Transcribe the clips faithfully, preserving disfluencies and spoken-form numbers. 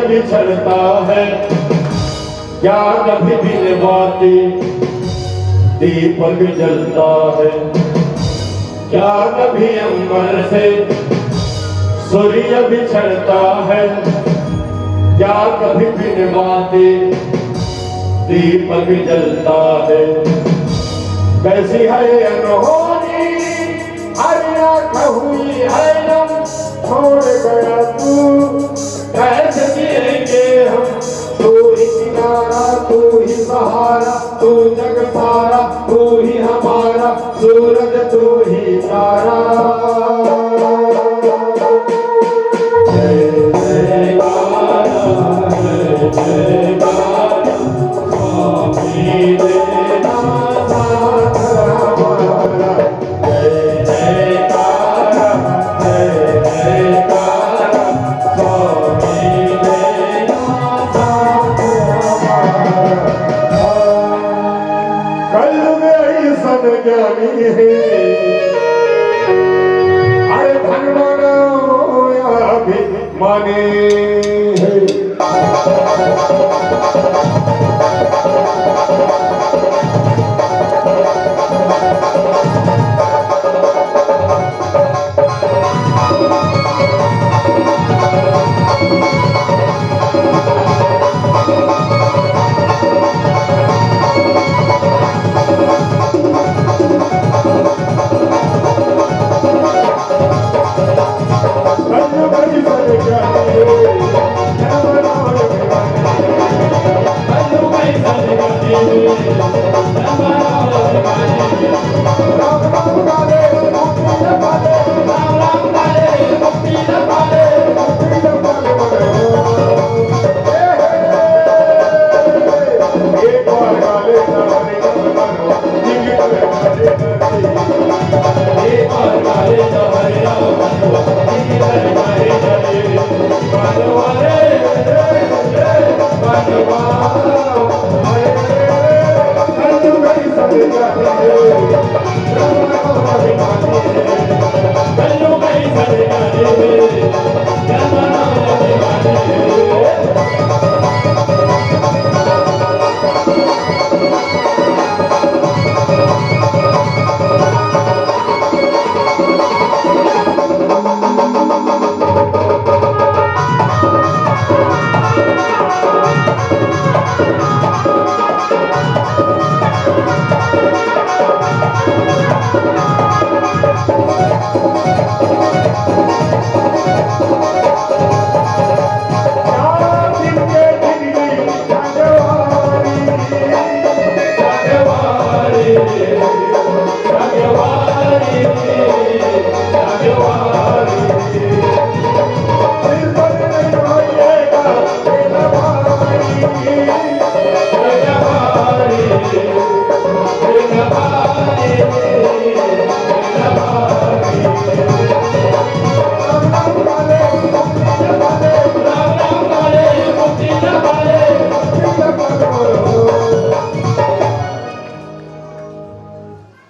बिछड़ता है, क्या कभी बिन बाती दीपक जलता है? क्या कभी अंबर से सूर्य बिछड़ता है? क्या कभी बिन बाती दीपक जलता है? कैसी है अनहोनी, हर आँख हुई हैरान, छोड़ गया तू कैसे जिएंगे हम? तू ही किनारा, तू ही सहारा, तू जग सारा, तू ही हमारा सूरज, तू ही तारा। जय जयकारा, जय जयकारा, स्वामी देना साथ हमारा। जय जयकारा, जय जयकारा, स्वामी देना साथ हमारा। कलयुग अइसन ज्ञानी हे, अरे धन मानव अभिमानी हे।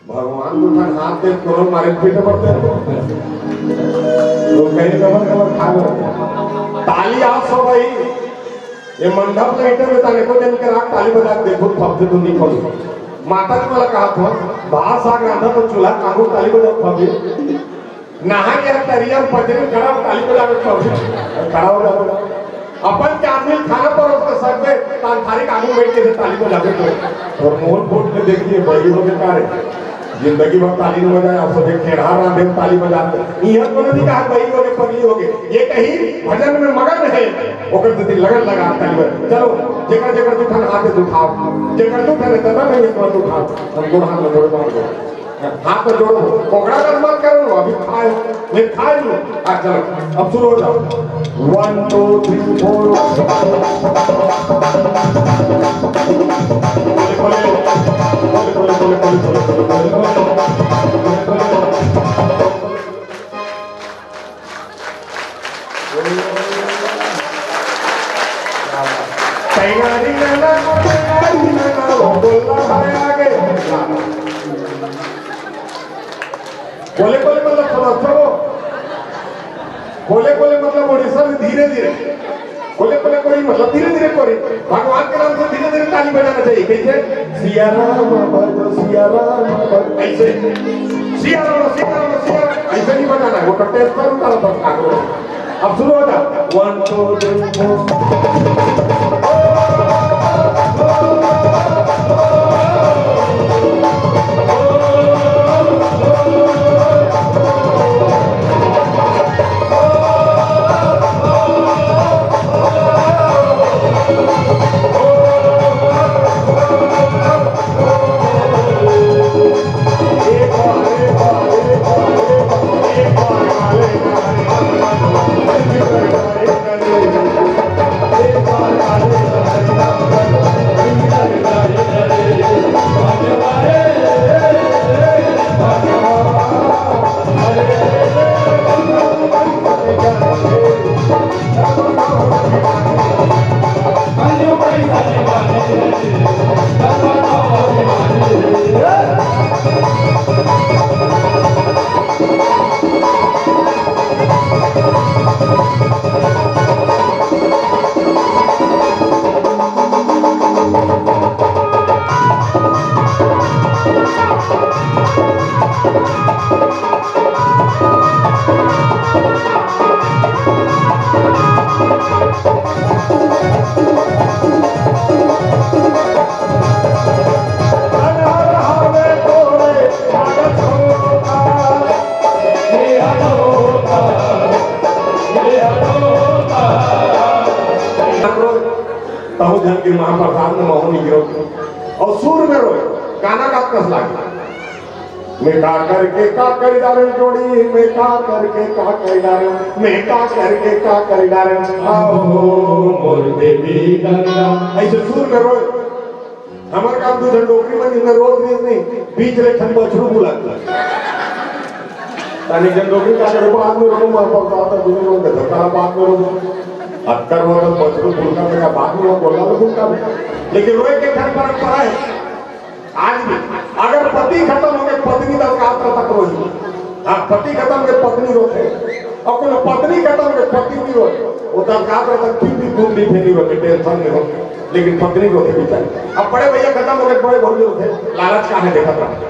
भगवान दू ठन हाथ दे, तोरो मारे पीटे पड़ते। तो कहीं कमर कमर खा लो। ताली आप सब भाई, ये मंडप लाइट में ताने को जन के रात ताली बजा के देखो, फबते तो नहीं फबे। माता जी वाला कहा था, भात साग रांधा तो चूल्हा काबू ताली बजाओ फबे। नहा गया तरिया में पजरे में खड़ा हो, ताली बजा के सब खड़ा हो जाओ। अपन के आदमी खाना परोस के सर पे तान थारी काबू बैठ के ताली बजा के तो। और मोहन फूट के देखिए, बड़ी हो गए तारे। जिंदगी भर ताली नहीं बजाया, आप सब एक खेड़ा रांधे में ताली बजाते। ये कोनो नहीं कहा, बड़ी हो गए, पगली हो गए। ये कहीं भजन में मगन है, ओकर से लगन लगा ताली बजा। चलो, जेकर, जेकर तू ठन हाथ उठाओ, जेकर तू ठन दादा नहीं है, तो उठाओ। हम गोड़ हाथ में थोड़े मार दो। हाथ तो जोड़ो, कोकड़ा का मत करो, अभी खाए, मैं खाए लूँ। हाँ, चलो, अब शुरू हो जाओ। One, two, three, four। बोले, बोले, बोले। तैयारी नैना, तैयारी नैना, वो बोलना है आगे। कोले कोले मतलब समझ सकथो? कोले कोले मतलब उड़ीसा में धीरे धीरे। खोले खोले कोरी, मतलब धीरे धीरे कोरी। भगवान के नाम से धीरे धीरे ताली बजाना चाहिए। कैसे? सिया राम भजो, सिया राम भजो। ऐसे। सिया राम, सिया राम, सिया राम। ऐसे नहीं बजाना है, वो तो टेस्ट पर उतारो, बस खा लो। अब शुरू हो जाओ। One, two, three, four। तहु झन के महाप्रसाद में महू नहीं गिरो। और सुर में रोए, गाना का कस लागे। मैं का करके का करी डारे जोड़ी, मैं का करके का करी डारे, मैं का करके का करी डारे। आओ मोर देवी गंगा। ऐसे सुर में रोए। हमर काम दू झन डोकरी मन जिनमें रोज रीस नहीं, बीच ले ठन बछरू बुला। तानी जन डोकरी का करे बाद में रोको, मां पर बात है, दुनिया में धक्का बाद में रोको। अक्कर वो तो बछरू बुलका में का बाद में वो बोला तो बुलका में। लेकिन रोए के ठन परंपरा है। आज भी अगर पति खत्म हो गए, पत्नी दस गात्र तक रोई। हाँ, पति खत्म हो गए, पत्नी रोते। और कोनो पत्नी खत्म हो गए, पति नहीं रोते। वो दस गात्र तक फिर भी खून नहीं फेरी रोते, टेंशन में हो। लेकिन पत्नी रोते बेचारी। अब बड़े भैया खत्म हो गए, बड़े भौजी रोते। लालच का है, देखा था।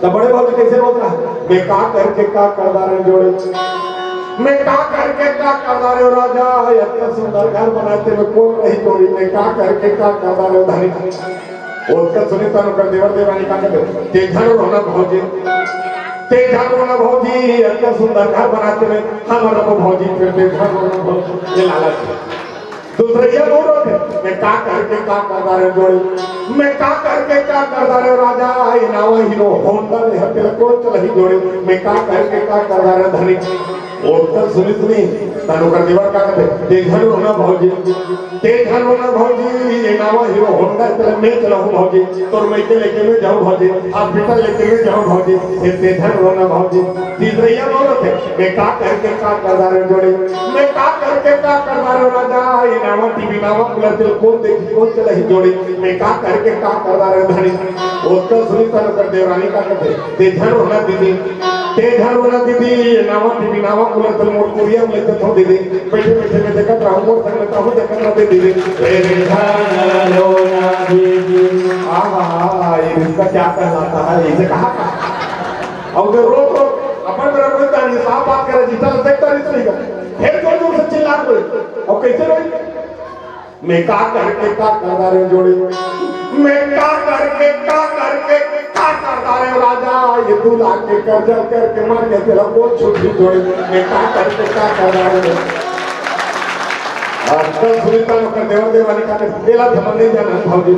तो बड़े भौजी कैसे रोता है? मैं का करके का करदार जोड़े, मैं का करके का करदार राजा, इतना सुंदर घर बनाते में कौन रही जोड़ी, मैं का करके का करदार धनी। ओतका सुनी तन ओकर देवर देवरानी का कहते, "ते झन रोना भौजी, ते झन रोना भौजी, इतना सुंदर घर बनाते में हमर रबो भौजी, फिर ते झन रोना भौजी।" ये लालच है। दूसरे ये बोल रहे थे, "मैं का करके का करदार जोड़ी, मैं का करके का करदार राजा, ये नावा हीरो होंडा ले हते को चलही जोड़ी, मैं का करके का करदार धनी।" ओतका सुनी सुनी तन ओकर देवर का कहते, "ते झन रोना भौजी, ते झन रोना भौजी, ये नावा हीरो होंडा चले मैं चलाहूं भौजी, तोर मैं के लेके मैं जाऊं भौजी, हॉस्पिटल लेके मैं जाऊं भौजी, ते, ते झन रोना भौजी।" तीसरे ये बोल रहे थे, "मैं का करके का करदार जोड़ी, मैं का करके का करदार राजा, ये नावा टीवी नावा कूलर चले कौन देखी कौन चलाही जोड़ी, मैं का करके का करदार धनी।" ओतका सुनी तन ओकर देवरानी का कहते, "ते झन रोना दीदी, ते झन रोना दीदी, ये नावा टीवी नावा कूलर चले मोर कुरिया में लेके थो दीदी, बैठे बैठे मैं देखत रहूं, मोर संग में तहूं देखत रहते दीदी।" ते झन रोना दीदी। आहा, ये रिश्ता क्या कहलाता है, इसे कहा? और उधर रो तो अपन मेरा रोता नहीं, साफ बात करे, जितना देखता नहीं सुनेगा। फिर जोर जोर से चिल्ला रोए। और कैसे रोए? मैं का करके का करदार जोड़ी, मैं का करके का करके का करदार राजा, ये दू लाख के कर्जा करके मर गए, तेरा कौन छुट्टी जोड़ी, मैं का करके का करदार। आजकल सुनीता लोग का देवर देवानी का, एला थमन नहीं जाना भौजी,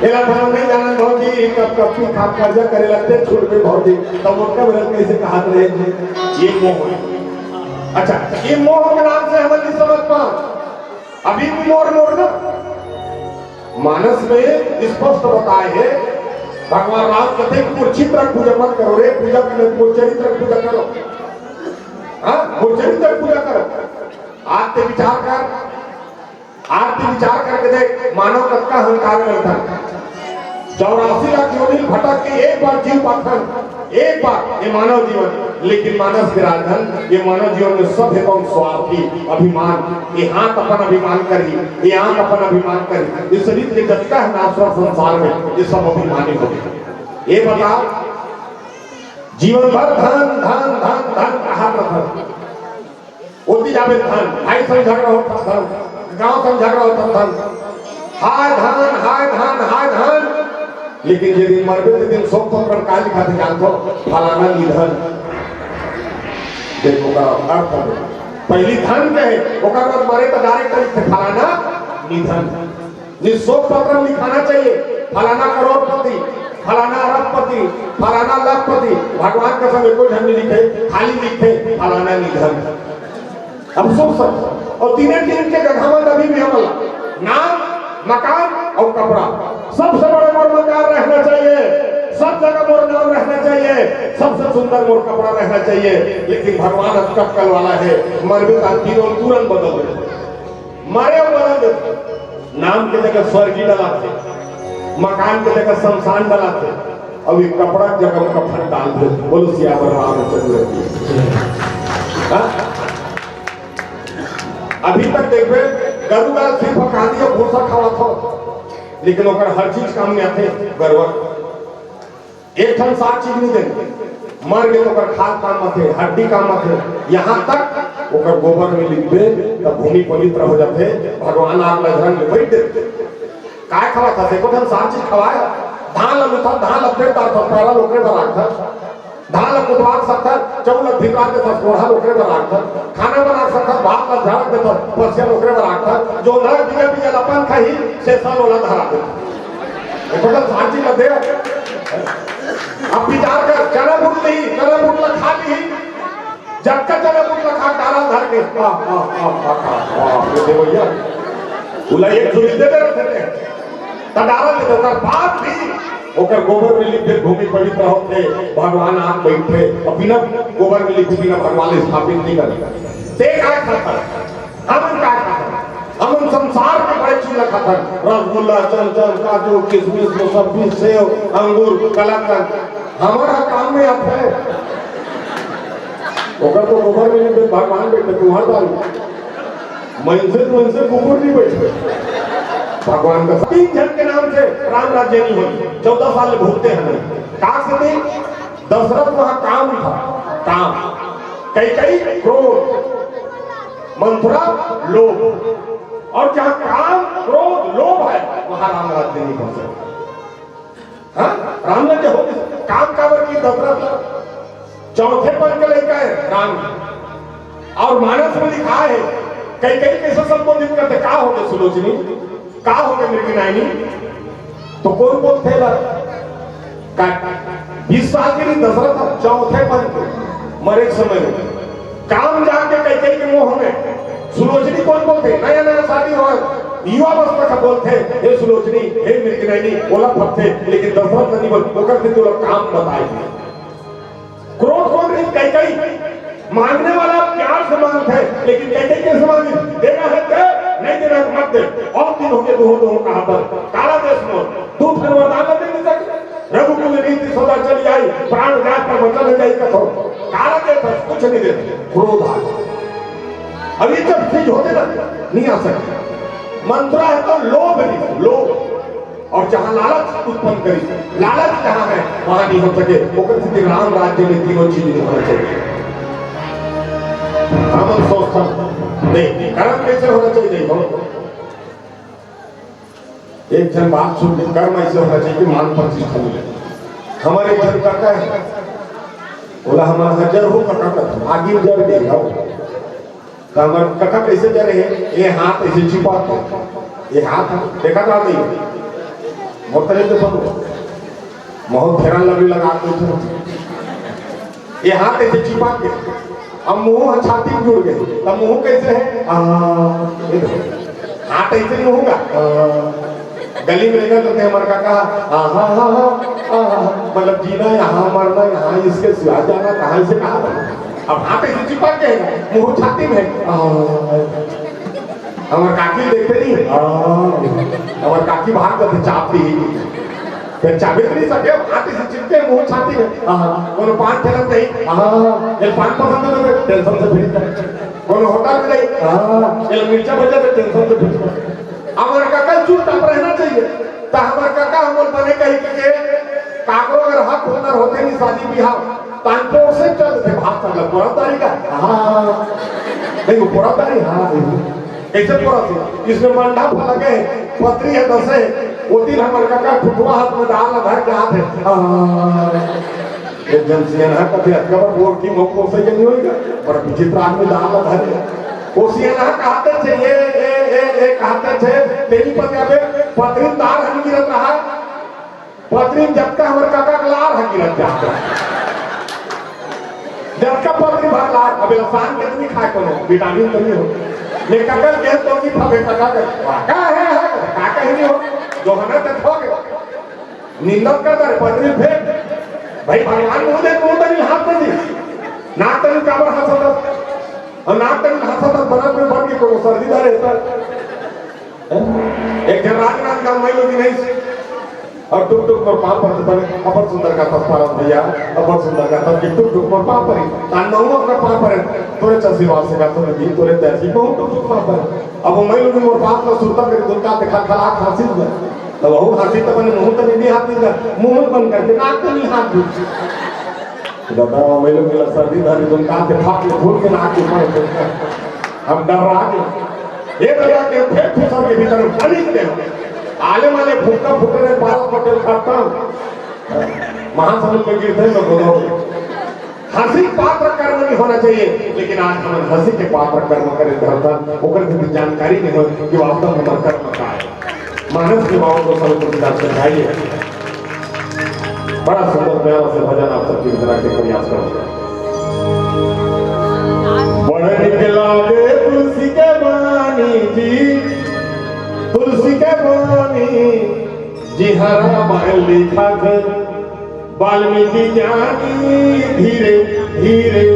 एला थमन नहीं जाना भौजी, कब कब की खाप कर्जा करे लगते छूट में भौजी, तब उनका मेरा कैसे कहा रहे थे, ये मोह है। अच्छा, ये मोह के नाम से हम नहीं समझ पा। अभी भी मोर मोर ना मानस में स्पष्ट बताए है, भगवान राम कहते हैं, "मोर चित्र पूजा मत करो रे, पूजा करने मोर चरित्र पूजा करो।" हाँ, मोर चरित्र पूजा करो। आज ते विचार कर, आज ते विचार करके देख, मानव कतका अहंकार में था। चौरासी लाख योनि भटक के एक बार जीव पाथन, एक बार ये मानव जीवन, लेकिन मानस के राजधन, ये मानव जीवन में सब हे कौन स्वार्थी, अभिमान, ये आंख अपन अभिमान करही, ये आंख अपन अभिमान करही, ये शरीर के जतका हे नाश हुआ संसार में, ये सब अभिमानी हो गए। ये बता, जीवन भर धन, धन, धन, धन कहा था। ओती जाबे धन, भाई संग झगड़ा होत धन, गांव संग झगड़ा होत धन, हाय धन, हाय धन, हाय धन। लेकिन जे दिन मरबे, ते दिन शोक पत्र का लिखा थे जानथो, फलाना निधन। देखो का अर्थ है, पहली धन के है, ओकर बाद मरे तो डायरेक्ट लिखते फलाना निधन। निशोक पत्र में लिखाना चाहिए, फलाना करोड़पति, फलाना अरबपति, फलाना लखपति। भगवान के संग कोई झन नहीं लिखे, खाली लिखे फलाना निधन। अब सोच सकते, और तीने तीन के जगह में अभी भी हमला नाम, मकान और कपड़ा। सबसे बड़े मोर मकान रहना चाहिए, सब जगह मोर नाम रहना चाहिए, सबसे सुंदर मोर कपड़ा रहना चाहिए। लेकिन भगवान अतका अक्कल वाला है, मरबे का तीनों तुरंत बदल देते। मरे अउ मरन देथे। नाम के जगह स्वर्गी डलाथे, मकान के जगह शमशान डलाथे, अउ एक कपड़ा के जगह में कफन डाल दे। बोलो सियावर रामचंद्र की। हाँ? अभी तक देखबे, गरु गाय सिर्फ कांदी अउ भूसा खावत हो, लेकिन ओकर हर चीज काम में आथे। गरुवा एक ठन सार चीज नहीं दे, मर गे तो ओकर खाल काम आथे, हड्डी काम आथे, यहाँ तक ओकर गोबर में लिखबे तब भूमि पवित्र हो जाथे। भगवान आग ला झरन में बैठ देथे। काय खवाय था? एको ठन सार चीज खवाय। धान ला लुथा, धान ला फेर डार था, पैरा लोकरे बर राखथन। धान ला कुटवा सकथन, चाउर ला धिपरा देथस, कोढ़ा लोकरे बर राखथन। खाना बना सकथन, भात ला झाड़ देथस, पसिया लोकरे बर राखथन। जो नरक दिया बिया ला अपन खाही, से साल ओला धरा देथस। एकर साची ल दे। अब विचार कर, चना बूट नहीं, चना बूट ल खा ली, जतका चना बूट ल खा डारा धर के, आह, आह, आह, आह, आह, आह, ये दे भैया, उला एक झुरी दे दे रहे थे, त डारा दे दे, ओकर बाद भी ओकर गोबर में लिख दे, भूमि पवित्र होते, भगवान आप बैठे, अब बिना गोबर में लिख, बिना भगवान स्थापित नहीं कर। ते काय खाता? हमन का खाथन? हमन संसार के बड़े चीज ला खाथन, रसगुल्ला, चमचम, काजू, किशमिश, मौसम्बी, सेव, अंगूर, कलाकंद। हमर ह काम में आथे। ओकर तो गोबर में नहीं, भगवान बैठे, तुम्हार दाल। मनसे तो मनसे कुकुर नहीं बैठे। भगवान का तीन झन के नाम से राम राज्य नहीं होई। चौदह साल भुगते हैं। का से? दशरथ वहां काम था, काम। कैकई क्रोध, मंथरा लोभ। और जहां काम, क्रोध, लोभ है, वहां राम राज्य नहीं बन सकता। हाँ, राम राज्य हो नहीं सकता। काम काबर की दशरथ ला? चौथे पद के लइका है राम। और मानस में लिखा है, कैकई कैसे संबोधित करते, का हो गए सुलोचनी, का हो गए मृगनयनी? तो कोन बोलथे ला? का बीस साल के लिए दशरथ चौथे पद के मरे के समय में काम जाके कैकई के मुंह में सुलोचनी कोन बोलथे? नया नया शादी हो, युवा अवस्था का बोलथे, हे सुलोचनी, हे मृगनयनी, ओला फटथे, लेकिन दशरथ नहीं बोल, ओकर से तोला काम बताए। क्रोध कोन रही? कैकई। मांगने वाला प्यार से मांगथे, लेकिन कैकई कैसे मांगी? देना है दे, नहीं देना है मत दे। और दिन हो गए, दोहों, दोहों कहा पर। काला देश में दू ठन वरदान दे नहीं सके। रघुकुल रीति सदा चली आई, प्राण जाए पर वचन जाई कथो। काला देश कुछ नहीं देते, क्रोध आ गया। अब ये जब चीज होते ना, नहीं आ सकते। मंथरा है तो लोभ नहीं, लोभ। और जहां लालच उत्पन्न करी, लालच जहां है, वहां नहीं हो सके। ओकर स्थिति राम राज्य में तीनों चीज नहीं होना चाहिए। हम सोचता नहीं, कर्म कैसे होना चाहिए? देखो, एक जन बात सुन के कर्म ऐसे होना चाहिए कि मान प्रतिष्ठा मिले। हमारे एक जन काका है, बोला, "हमारा हजार हो काका, आगे जर दे जाओ।" त हमर कका कैसे करे हे? ये हाथ ऐसे चिपा के, ये हाथ देखा था नहीं, मोर तरह से बनो, बहुत फेरा लवली लगा के उठे। ये हाथ ऐसे चिपा के, अब मुंह ह छाती में जुड़ गए, तब मुंह कैसे है? आ, ये देखो, हाथ ऐसे नहीं होगा। आ, गली में रहना तो हमारे काका, आ, हा, हा, हा, आ, हा, मतलब जीना यहाँ, मरना यहाँ, इसके सिवा जाना कहाँ, इसे कहा था? अब हाथ ऐसे चिपक गए, मुंह छाती में। आ, हमार काकी देखते नहीं, आ, हमार काकी भाग जाते चाप दी। फेर चाबे तो नहीं सके, आती से चिपके मुंह छाती में। हाँ, कोनो पान ठेला में नहीं, हाँ, ये पान पसंद है तो tension से फ्री। कोनो होटल में नहीं, हाँ, ये मिर्चा भजिया तो tension से फ्री। हमर कका चुपचाप रहना चाहिए। त हमर कका हमर बने कही के, के काकरो अगर हक हुनर होते नहीं शादी बिहाव, तान पोर से चल देते भात साला, पोरा तारी का? हाँ। नहीं, वो पोरा तारी, हाँ, नहीं। कैसे पोरा से? इसमें मंडा फला गए, पत्री है दसे, वो दिन हमर कका ठुठुआ हाथ में दाल भर के आते। हाँ। एक जन सियान है, कभी अतका बार बोल की मौत को सही नहीं होएगा, पर विचित्र आदमी दाल भर के। वो सियान है, कहते थे, ये, ये, ये, ये कहते थे, तेरी पत्या में पत्री दाल हन गिरत रहा। पत्नी जतका हमर कका के लार ह गिरत जात रहा। जतका पत्नी भर लार, अब इंसान के नहीं खाए कोनो, विटामिन तो नहीं हो। ये कका के तो नहीं फबे कका के, का है, है, का कहीं नहीं हो, जो हमें तक हो गए। निंदा कर दे, पत्नी फेंक। भाई भगवान मुंह दे, मुंह दे, हाथ में दी। नाक तनी काबर हंसत हस? और नाक तनी हंसत हस, बनत में बन के कोनो सर्दी धरे था। एक झन राजनांदगांव में लोग नहीं से। और टुक टुक मोर पाँव पर पड़े, अब्बड़ सुंदर गाथस पारस भैया, अब्बड़ सुंदर गाथस कि टुक टुक मोर पाँव परी। तान महूं ओकर पाँव परे, तोरे आशीर्वाद से गाथस जी, तोरे दया से महूं टुक टुक पाँव परे। अब वो मैं लोग मोर पाँव पर सुरता करी, दुनका देखा खला खांसी हुआ। तब वो हंसी तब मैंने मुंह तक नहीं हाथ नहीं कर, मुंह बंद करके नाक तो नहीं हाथ दूँ। दादा, मैं लोग मिला सर्दी धरी, तुम कहाँ से फाट के फूट के नाक के ऊपर से। हम डर्रा गए। ये डर्रा के फेंक फुसर के भीतर में पड़ी दे। आले माले फुटका फुटने पारस पटेल खत्म। महासमुंद में गिरते हैं लोग। हंसी पात्र कर्म नहीं होना चाहिए, लेकिन आज हम हंसी के पात्र कर्म करें धरतन, ओकर के भी जानकारी नहीं हो कि वास्तव में हमारा कर्म का है। मानस के बाबू को सब कुछ समझाइए। बड़ा सुंदर प्यारा से भजन आप सबकी रचना के प्रयास करूंगा। बड़ निक लागे तुलसी के बानी जी, तुलसी के बानी जी, हरा माय लिखा थे वाल्मीकि ज्ञानी धीरे धीरे।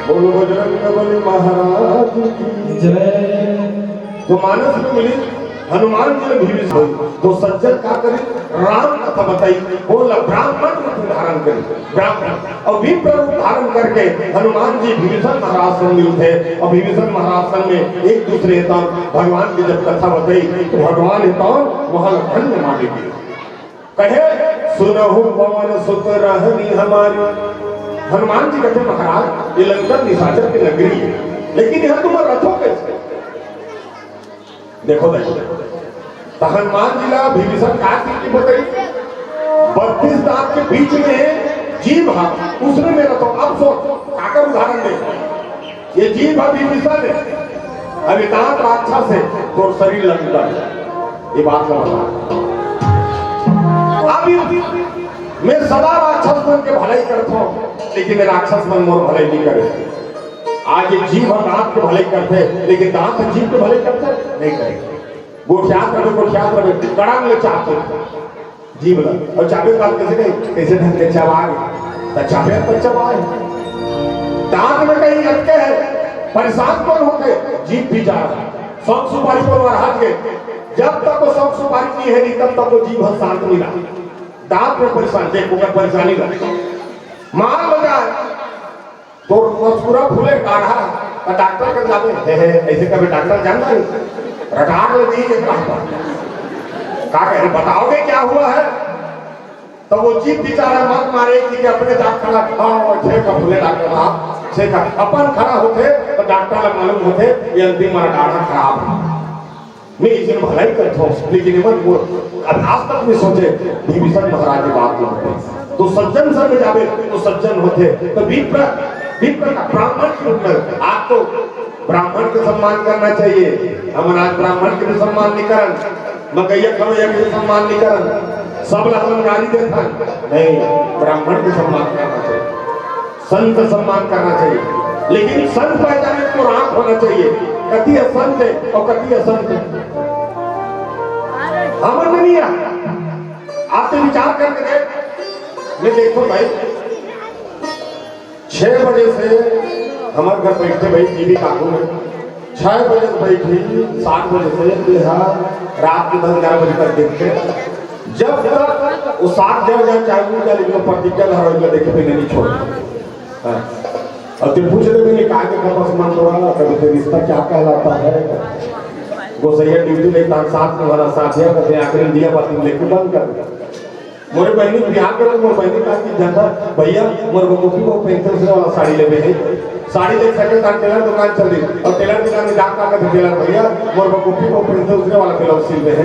बोलो बजरंग बली महाराज की जय। तो मानस में मिली हनुमान जी ने भीम से, तो सज्जन का करी? राम कथा बताई, बोला ब्राह्मण रूप धारण करी, ब्राह्मण और विप्र रूप धारण करके हनुमान जी विभीषण महाराज संग मिलते हैं। और विभीषण महाराज संग में एक दूसरे हितान भगवान की जब कथा बताई तो भगवान हितान वहां धन्य माने गए। कहे, "सुनहु पवन सुत रहनी हमारी।" हनुमान जी कहते, "महाराज, ये लंका निशाचर की नगरी है, लेकिन यहाँ तुम रथो कैसे?" देखो, देखो, तो हनुमान जी ला विभीषण का चीज की बताई? बत्तीस दांत के बीच में जीभ हा, उसमें मैं रथो। अब सोच, काकर उदाहरण दे। ये जीभ अभी विषम है, अभी दांत राक्षस है, तो शरीर लंका है। ये बात समझ आ? अभी मैं सदा राक्षस मन के भलाई करता हूँ, लेकिन ये राक्षस मन मोर भलाई नहीं करे। आज ये जीभ और दांत के भलाई करते, लेकिन दांत और जीभ के भलाई करते नहीं करे। गोठियात रहे, गोठियात रहे, कड़ांग ले चाहते। जीभ ला। और चाबे के बात कैसे कही? कैसे ढंग के चबाए? तो चाबे पर चबाए। दांत में कहीं अटके है, परेशान कौन होते? जीभ भी जा रहा है। शौक सुपारी पर वरहात के, जब तक वो शौक सुपारी नहीं है, नहीं, तब तक वो जीभ शांत नहीं रहा। दांत में परेशान, देख, ओकर परेशानी रहा। माल बजाए, तो मस्कुरा फूले गाढ़ा, तो डॉक्टर कर जावे, "हे, हे, ऐसे कभी डॉक्टर जानता है? रटार ले दी एक बार।" का कहे, "बताओगे क्या हुआ है?" तो वो जीभ बेचारा मत मारे कि, कि अपने डॉक्टर ला, "हाँ, ठीक है, फूले डॉक्टर साहब, ठीक है।" अपन खड़ा होते, तो डॉक्टर ला मालूम होते, ये अंतिम में गाढ़ा खराब है। मैं इसे भलाई करता हूँ, लेकिन ये मत बोल। अब आज तक मैं सोचे, विभीषण महाराज की बात मानते। तो सज्जन संग में जावे, तो सज्जन होते। तो विप्र, विप्र का ब्राह्मण के रूप में, आप तो ब्राह्मण के सम्मान करना चाहिए। हमन आज ब्राह्मण के भी सम्मान नहीं करन, मगैया खवैया के भी सम्मान नहीं करन, सब ला हमन गाली देथन। नहीं, ब्राह्मण के सम्मान करना चाहिए। संत सम्मान करना चाहिए, लेकिन संत पहचाने को आंख होना चाहिए, कति है संत है और कति असंत है। हमन में नहीं है। आप तो विचार करके देख, मैं देखो भाई, छह बजे से हमारे घर बैठे भाई टीवी काबू में, छह बजे से बैठी, सात बजे से ये हाँ, रात के दस ग्यारह बजे तक देखते। जब तक वो सात ग्यारह बजे चालू हो जाए, लेकिन वो प्रतिज्ञा धारा देखे बिना नहीं छोड़ते। हाँ। अब ते पूछ रहे, मैंने कहा कि कब आसमान तोड़ा, कभी ते रिश्ता क्या कहलाता है? गोसैया ड्यूटी नहीं, तान साथ में वाला साथ है, कहते आखिरी दिया बाती लेके बंद कर दे। मोरे बहनी के बिहाव करे, मोर बहनी कहा कि जानता, भैया, मोर बहू को भी वो पैंतीस सौ वाला साड़ी लेवे है, साड़ी ले सके, तार टेलर दुकान चल दी। अउ टेलर दुकान में जाके कथे, "टेलर भैया, मोर बर गोपी बहू पहिनथे, उसने वाला ब्लाउज सिल दे हे।"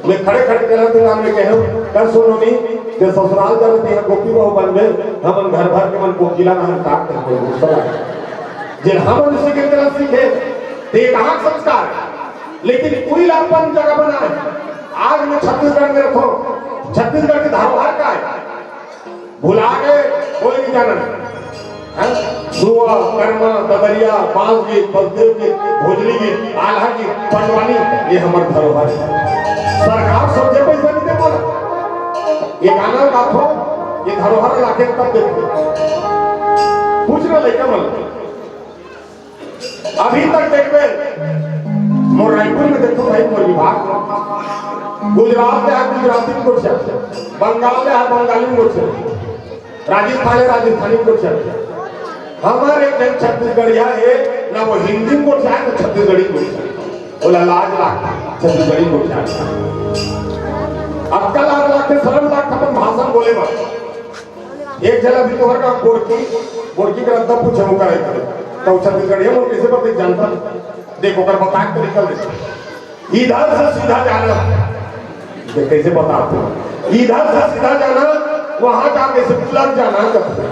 मैं खड़े खड़े टेलर दुकान में कहे, "कर सुनो नी, ते ससुराल जाबे, ते गोपी बहू बनबे, हमन घर भर के मन कोकिला रहन, का करबे, गुस्सा लगे।" जे हमन उसी के तरह सीखे, ते कहाँ संस्कार? लेकिन कोई ला अपन जगह बनाए। आज मैं छत्तीसगढ़ में रखो, छत्तीसगढ़ के धरोहर का है, भुला गए, कोई नहीं जाना। हैं? सुआ, करमा, ददरिया, बांस गीत, बसदेव गीत, भोजली गीत, आल्हा गीत, पंडवानी, ये हमर धरोहर है। सरकार समझे पैसा नहीं दे बोला। ये गाना गाथो, ये धरोहर लाके तब देखो। पूछना लइका मन। अभी तक देखबे, मोर रायपुर में देखो भाई, मोर विभाग में। गुजरात ले हा गुजराती में गोठिया, बंगाल ले हा बंगाली में गोठिया, राजस्थान ले राजस्थानी में गोठिया। हमर एक झन छत्तीसगढ़िया हे, ना वो हिंदी में गोठिया हे, ना छत्तीसगढ़ी में गोठिया हे। ओला लाज लाग, छत्तीसगढ़ी में गोठिया हे। अक्कल लाज लाग, शरम लाग, अपन भाषा बोले बर। एक झन अभी तोहर का बोड़की, बोड़की के रद्दा पूछे, वो करे करे। तो छत्तीसगढ़िया में कैसे बता जानता? देख, ओकर बता के निकल दे। इधर से सीधा जाना। देख, कैसे बताते हो? इधर से सीधा जाना, वहां जाके से पुलक जाना करते।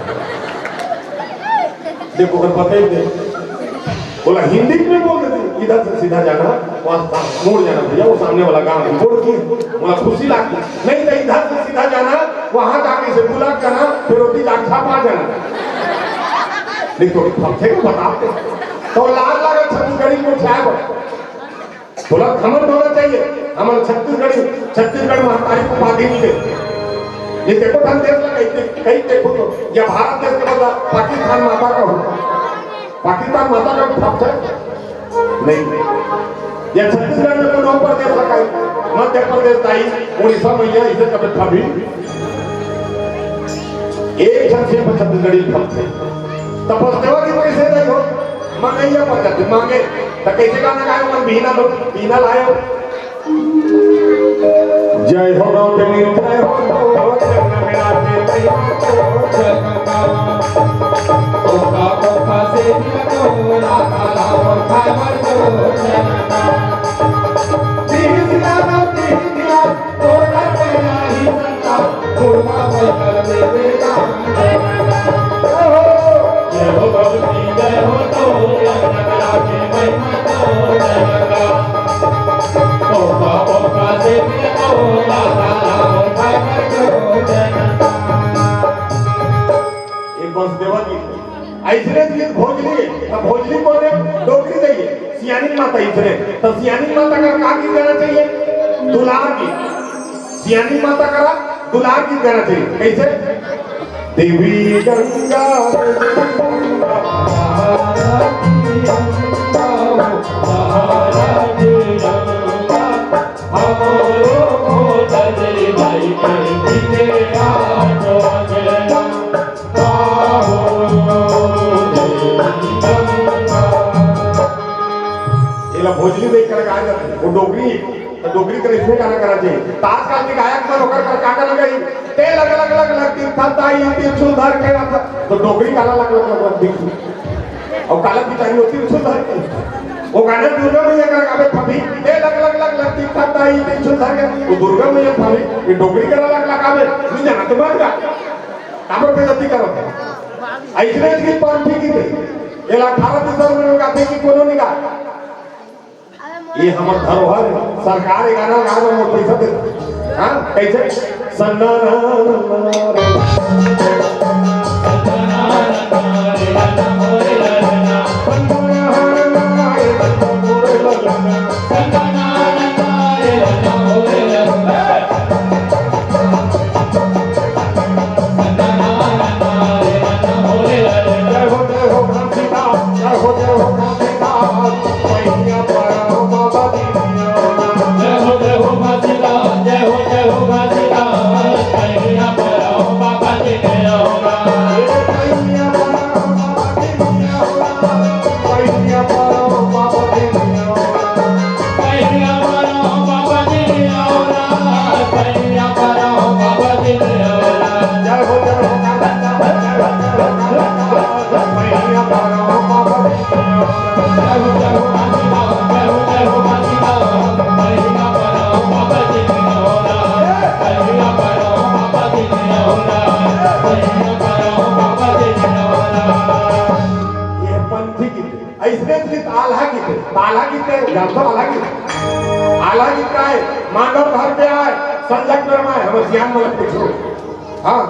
देख, ओकर पता ही दे। बोला, "हिंदी में बोल देते, इधर से सीधा जाना, वहाँ मुड़ जाना भैया, वो सामने वाला गांव है।" बोल की, बोला, "खुशी लागती, नहीं तो इधर से सीधा जाना, वहाँ जाके से बुला जाना, फिर रोटी चाट खा पा जाना।" नहीं तो फंसे को बताते, तो लाज लगा छत्तीसगढ़ी को छाया बता। थोड़ा घमंड होना चाहिए। हमर छत्तीसगढ़ी, छत्तीसगढ़ महतारी को उपाधि मिले। ये देखो, हम देश में कहीं, कहीं देखो तो, या भारत देश के बदला पाकिस्तान माता का हो, पाकिस्तान माता का फर्ज है? नहीं। या छत्तीसगढ़ में कोनो प्रदेश का है, मध्य प्रदेश का ही, उड़ीसा में या इसे कभी, कभी एक झन से छत्तीसगढ़ी फर्ज है। तब बस देवा की पैसे नहीं हो, मंगैया पर जाते मांगे। त कैसे गाना गाए मन, बिहना लो, बिहना लायो। जय हो नौतनी, जय हो नौतनी, मेरा के भैया को जगन्नाथ। ओका ओका से दिया को राधा राम खाए को जगन्नाथ। तीन दिया नौ तीन दिया, तोरा तेरा ही संता, तोरा बैठल में बेटा। जय हो, जय हो भगवती, जय हो तो, जगन्नाथ के महिमा तो, जगन्नाथ। एक बस देवा गीत, अइसने गीत भोजली हे, त भोजली बोले डोकरी दइए, सियानी माता अइसने, त सियानी माता का का गीत गाना चाहिए? दुलार गीत। सियानी माता करा दुलार गीत गाना चाहिए। कैसे? देवी गंगा, एला भोजली देख कर गाय जाथे, वो डोकरी हे। त डोकरी कर इसने गाना गाना चाहिए। त आजकल के गायक मन ओकर कर का गाना गाही? ते लग लग लग लग तीर था ताई, त्रिशूल धर के आता। त डोकरी काला लग लग लग लग दिखी। अउ काला बिचारी होती त्रिशूल धर के। वो गाना दुर्गा मैया कर गावे फबी। ते लग लग लग लग तीर था ताई, त्रिशूल धर के। वो दुर्गा मैया फबी। ये डोकरी काला लग लग आवे। नहीं जाना तो मत गा। काबर बेइज्जती करो। अइसने की पार्टी की थे। एला अठारह दिसंबर में गाथे कि कोनो नहीं गा। ये हमर धरोहर हे, सरकार ए गाना ला मोर पैसा दे। हाँ, कैसे? सन्ना ना ना ना रे। जय हो, जय हो, जय हो, जय हो। आल्हा गीत के, जानथो आल्हा गीत? आल्हा गीत का है, मांडव घर पे आए, संजय वर्मा है, हम सियान वाला पूछो। हाँ,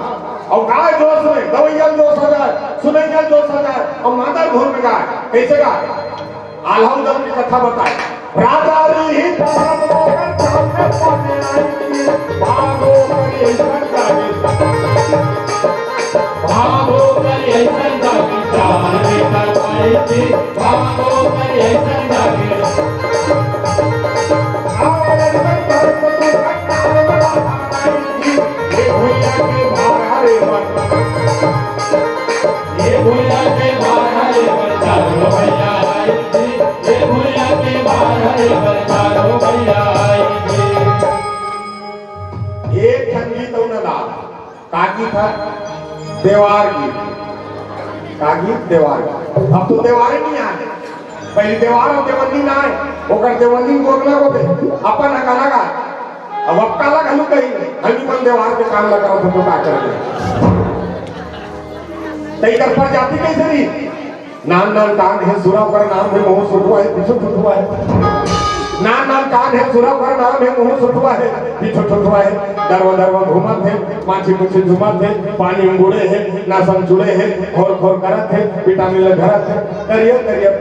अउ गाय जोश में, गवैया ल जोश आ जाए, सुनैया ल जोश आ जाए, अउ मांदर धुन में गाए। कैसे गाए? आल्हा उदल की कथा बताए। राजा रही धर्म मोहन सामने पहुंचे आई। भागो करी ऐसन जागे। भागो करी ऐसन जागे। चार बेटा पाए थे। भागो करी ऐसन जागे। एक ठन गीत अउ न ला। का गीत हे? देवार गीत। का गीत? देवार गीत। अब तो देवार ही नहीं आए। पहले देवार अउ देवन्नी ना आए, ओकर देवन्नी गोरला को दे, अपन ह गाना गा। अब अक्का ला घलू कही, हल्दी मन देवार के काम लगा हो तो का कर दे। तई कर पर जाती कैसे रही? नान नान कान हे सुरा कर नाम हे मुंह सुठवा हे पीछू ठुठवा हे। नान नान कान हे सुरा कर नाम हे मुंह सुठवा हे पीछू ठुठवा हे। दरवा दरवा घूमत हे, माछी मुछी झूमत हे, पानी में बुड़े हे, नासन जुड़े हे, खोर खोर करत हे, विटामिन ल घरत हे, करिया करिया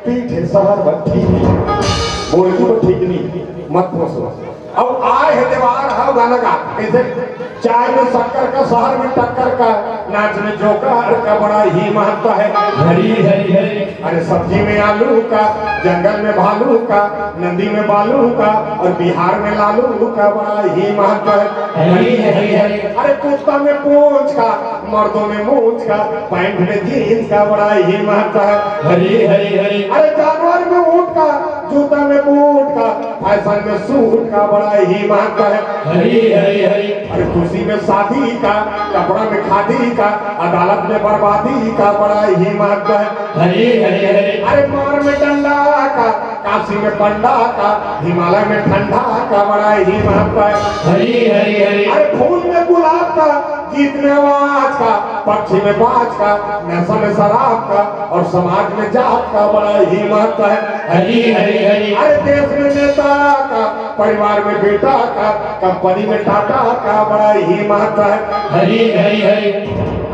पीठ हे शहर बर ठीक हे, बोलती वो ठीक नहीं, मत पोसो। अब आए हे देवार, हव गाना गा, कैसे? चाय में शक्कर का, शहर में टक्कर का, नाच में जोकर का बड़ा ही महत्व है। हरी हरी हरी। अरे सब्जी में आलू का, जंगल में भालू का, नदी में बालू का और बिहार में लालू का बड़ा ही महत्व है। हरी हरी हरी। अरे कुत्ता में पूंछ का, मर्दों में मूंछ का, पैंट में जींस का बड़ा ही महत्व है। हरी हरी हरी। अरे जानवर में ऊंट का, जूता में बूट का, फैशन में सूट का बड़ा ही महत्व है। हरी हरी हरी। अरे खुशी में शादी का, कपड़ा में खादी का, अदालत में बर्बादी का बड़ा ही महत्व है। हरी हरी हरी। अरे मार में डंडा का, काशी में पंडा का, हिमालय में ठंडा का बड़ा ही महत्व है। हरी हरी हरी। अरे फूल में गुलाब का, गीत में आवाज का, पक्षी में बाज का, नशा में शराब का और समाज में जात का बड़ा ही महत्व है। हरी हरी हरी। अरे देश में नेता का, परिवार में बेटा का, कंपनी में टाटा का बड़ा ही महत्व है। हरी हरी हरी।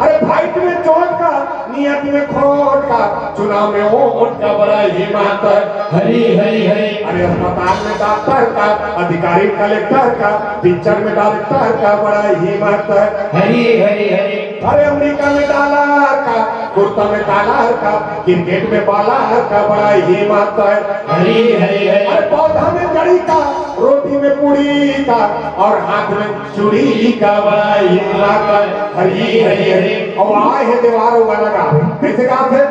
अरे फाइट में चोट का, नियत में खोट का, चुनाव में वोट का बड़ा ही महत्व है। हरी हरी हरी। अरे अस्पताल में डॉक्टर का, अधिकारी कलेक्टर का, पिक्चर में डायरेक्टर का बड़ा ही महत्व है। हरी हरी हरी। अरे अमेरिका में डॉलर का, कुर्ता में कॉलर का, क्रिकेट में बॉलर का बड़ा ही महत्व है। हरी हरी हरी। अरे पौधा में जड़ी का, रोटी में पूरी का और हाथ में चूड़ी का बड़ा ही महत्व है। हरी हरी हरी। अब आए हे देवार, वो गाना गा। कैसे गात हे?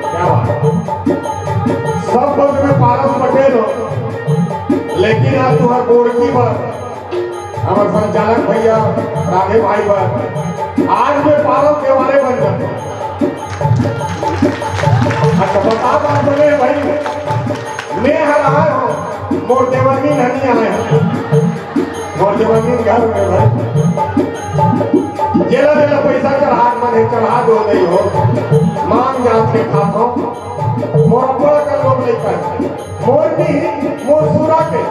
क्या बात है। सब वर्ग में पारस पटेल हो, लेकिन आज तुहर गोरकी बर, हमर संचालक भैया, राधे भाई बर, आज मैं पारस देवारे बन जाता। अच्छा, बता बात बने भाई, मैं हर आए हो, मोर देवनी नहीं आए हो। मोर देवनी घर में भाई। जेला जेला पैसा चढ़ा के मन हे, चढ़ा दो नहीं हो। मांग जात के खात हो। मोर अब्बा का लोग नहीं कर। मोर भी, मोर सुरा के।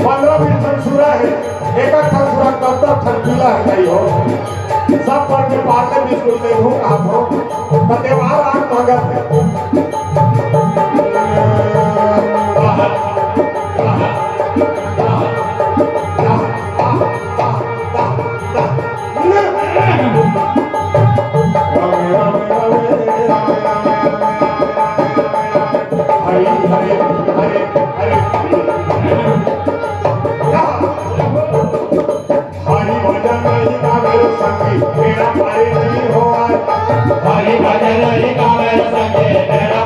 पंद्रह बीस ठन सुरा हे। एक एक ठन सुरा दस दस ठन पीला हे नहीं हो। सब पर के पार्ले बिस्कुट ले हूँ कहा हो। त देवार आग मांगत हे। हरी हरी हरी हरी। हरी भजन नहीं गावे संगी, मेरा पारी नहीं होय। हरी भजन नहीं गावे संगी, मेरा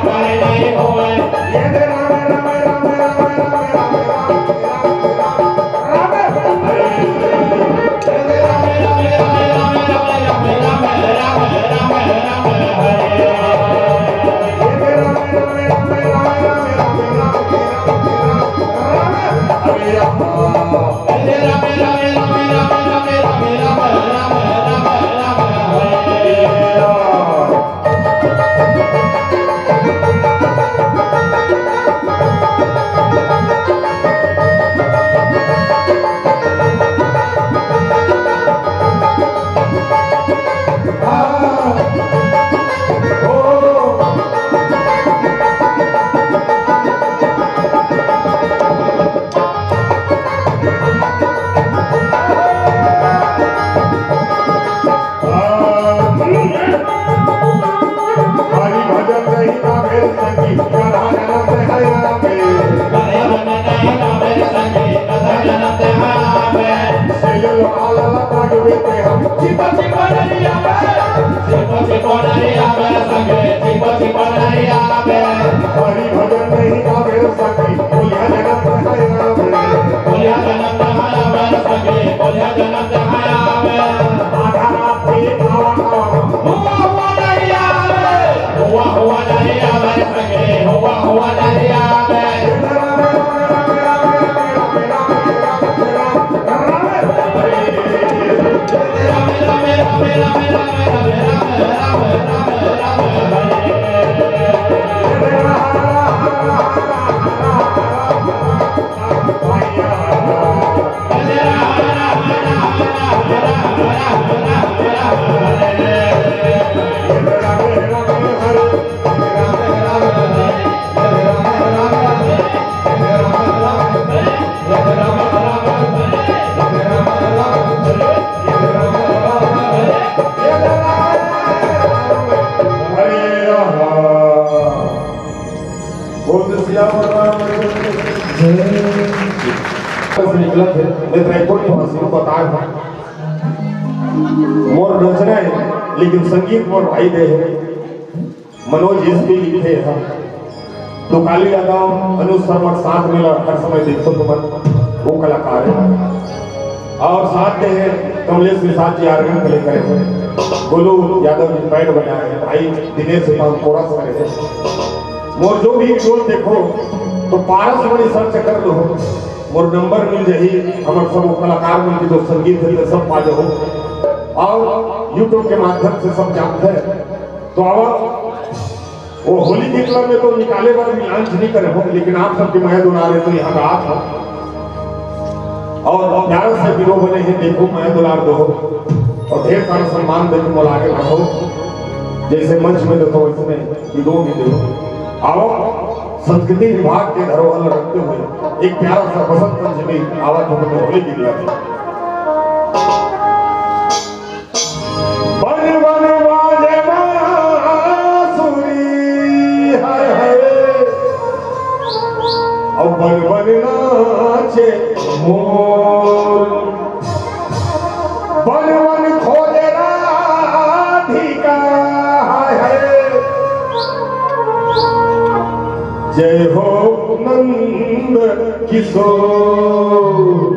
लाला का जो बेटे हम। छिपा छिपा नरिया में, छिपा छिपा नरिया में संगे, छिपा छिपा नरिया में। हरि भजन नहीं गावे रे सखी, बोलिया जनम तहरा में। बोलिया जनम तहरा में संगे, बोलिया जनम तहरा में। आधा रात के आवा आवा। हुआ हुआ नरिया में, हुआ हुआ नरिया में संगे, हुआ हुआ नरिया में। बोल दे सियावर रामचंद्र की जय। बस निकलत हे, मैं तो एको नहीं हंसी बताए हूँ। मोर रचना हे, लेकिन संगीत मोर भाई दे हे। मनोज एस पी लिखे हे। तो काली यादव, अनुज शर्मा के साथ में हर समय देखो तुमन, वो कलाकार हे। और साथ में हे कमलेश निषाद जी, organ play करे हे, गोलू यादव जी band बनाए हे, भाई दिनेश जी हम chorus करे हे। मोर जो भी video देखो तो पारस मणि search कर लो, मोर number मिल जाही। हमर सब कलाकार मन के जो संगीत हे, सब पा जाओ। और YouTube के माध्यम से सब जानते हैं। तो आवा, वो होली गीत ला मैं तो निकाले बर भी launch नहीं करे हो, लेकिन आप सबके मया दुलार हे तो यहाँ गात हो। और प्यारा से वीडियो बने हे, देखो, मया दुलार दो और ढेर सारा सम्मान देके मोला आगे बढ़ो। जैसे मंच में देखो, वैसे में वीडियो भी देखो। आओ, संस्कृति विभाग के धरोहर रखते हुए एक प्यारा सा बसंत पंचमी आवा तो तुम्हें होली गीत ला दी। बन बन बाजे बांसुरी, हाय हाय। अउ बन बन नाचे मोर। बन बन खोजे राधिका, हाय हाय। जय हो नंद किशोर।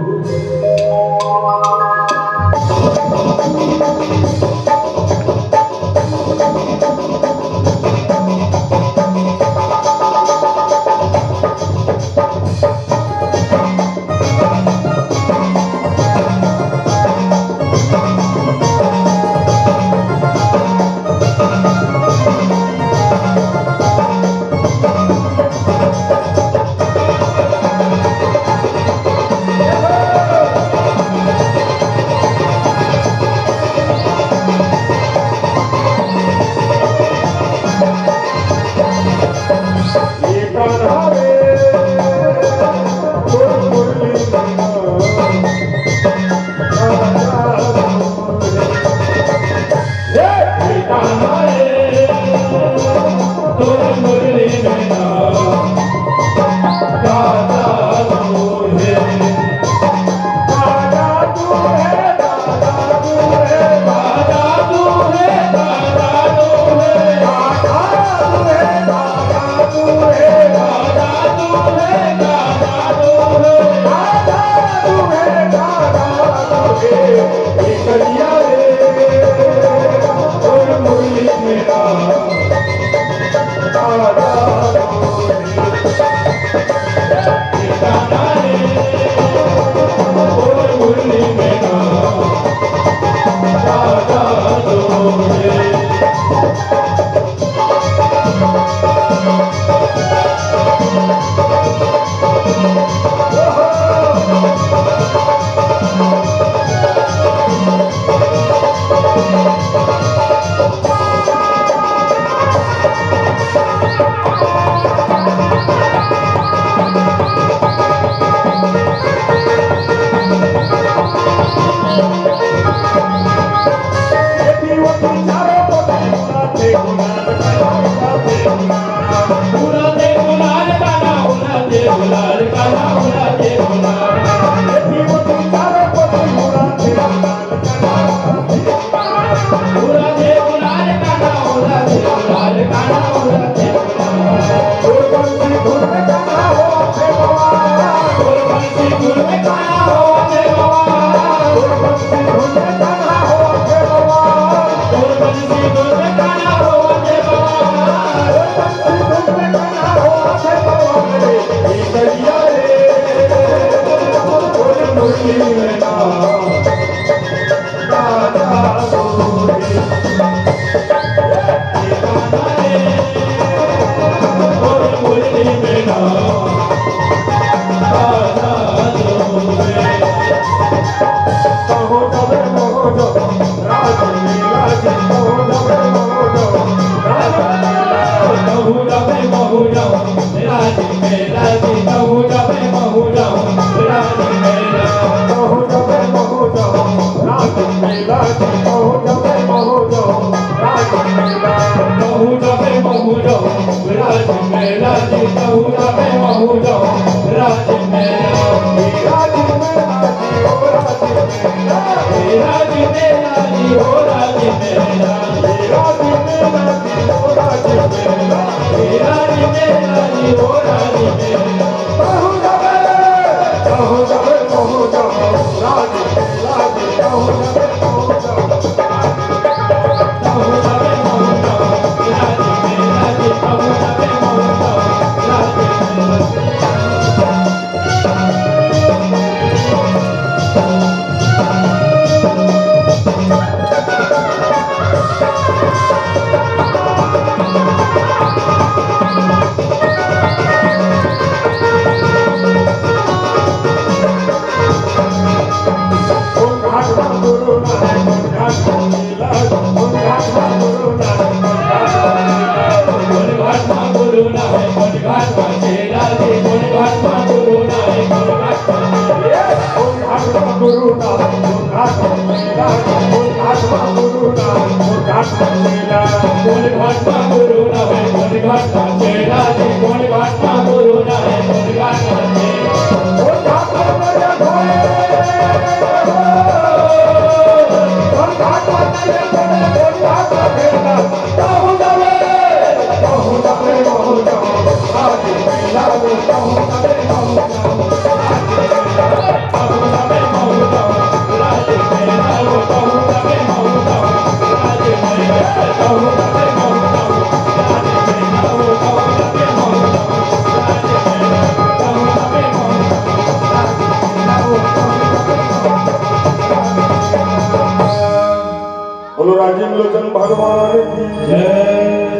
बोलो राजीव लोचन भगवान की जय।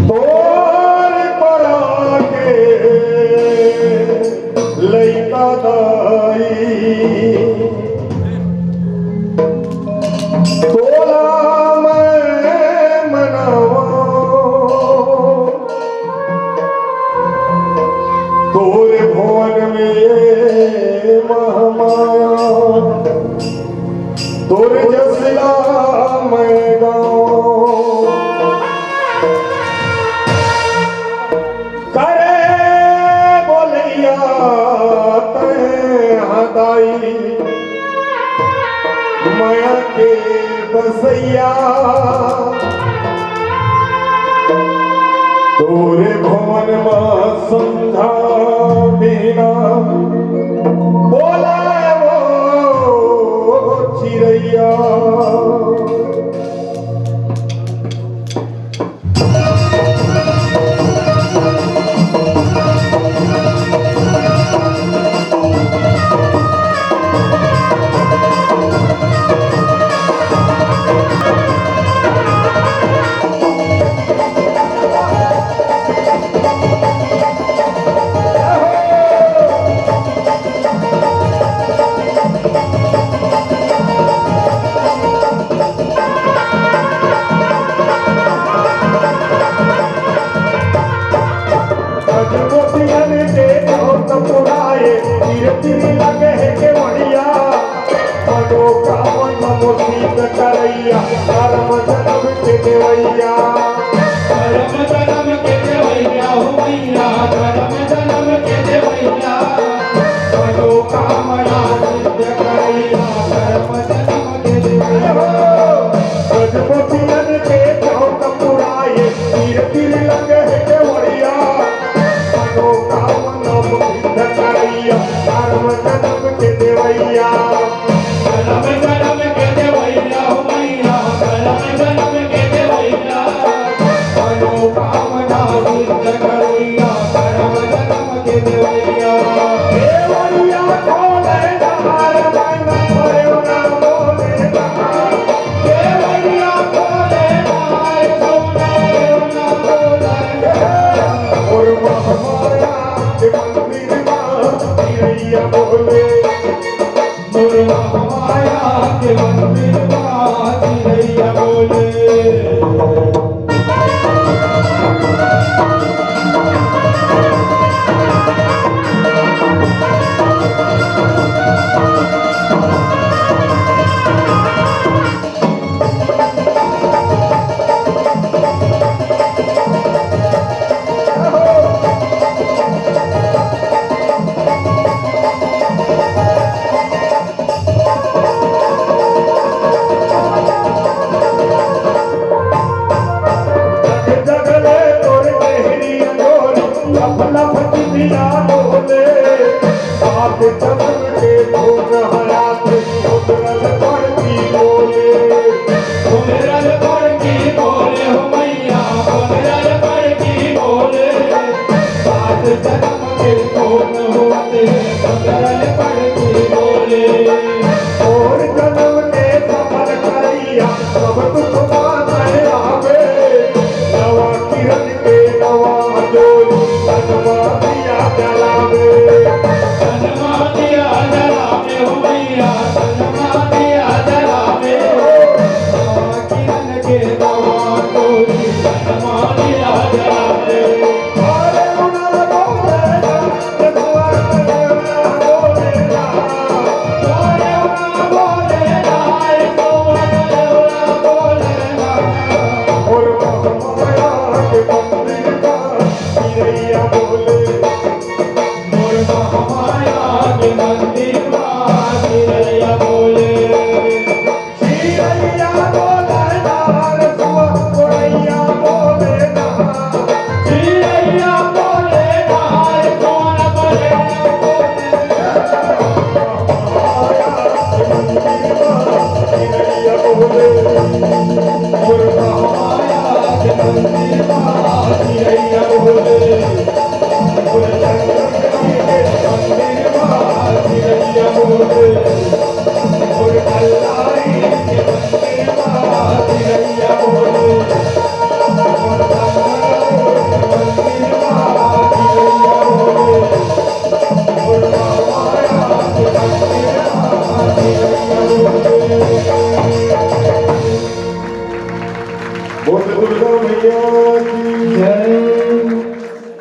तोर परा के लइका दाई, तोला मैं मनावा, तोर भवन में महमा, तोर जसला मैं गाँव। करे बोलैया तैं हदाई, मया के बसैया। तोरे भवन म संझा बिहना बोलाय वो चिरैया। अजमोतियन के चौक पुराए, तीर तीर लगे हे केवड़िया। मनोकामना मोर सिद्ध करैया, करम जनम के देवैया। करम जनम के देवैया हो मैया, करम जनम के देवैया। मनोकामना सिद्ध करैया, करम जनम के देवैया। अजमोतियन के चौक पुराए, तीर तीर लगे हे केवड़िया। मनोकामना सिद्ध करैया, करम जनम के देवैया। करम जनम के देवैया हो मैया, करम जनम के देवैया। मनोकामना सिद्ध करैया, करम जनम के देवैया। देवैया खोले द्वार, मन भरो ना बोले द्वार। देवैया खोले द्वार, सोना भरो ना बोले द्वार। महामाया के मंदिर मा चिरैया बोले। मोर महामाया के मंदिर मा चिरैया बोले। जगले तोर गहरी अंजोर, लफ लफ चिनिया डोले। सात जन्म के खून हरात, उतरल पड़ती बोले। उतरल पड़ती बोले हो मैया, उतरल पड़ती बोले। सात जन्म के खून होते, उतरल पड़ती बोले। और जन्म के सफर करैया, सब दुख पावे आवे। नवा किरण के नवा जोर, तनमा दिया जलावे। तनमा दिया जलावे हो मैया, तनमा दिया जलावे। नवा किरण के नवा जोर, तनमा दिया जलावे। अरे उना बोले ना, बोल दुर्गा मैया की जय।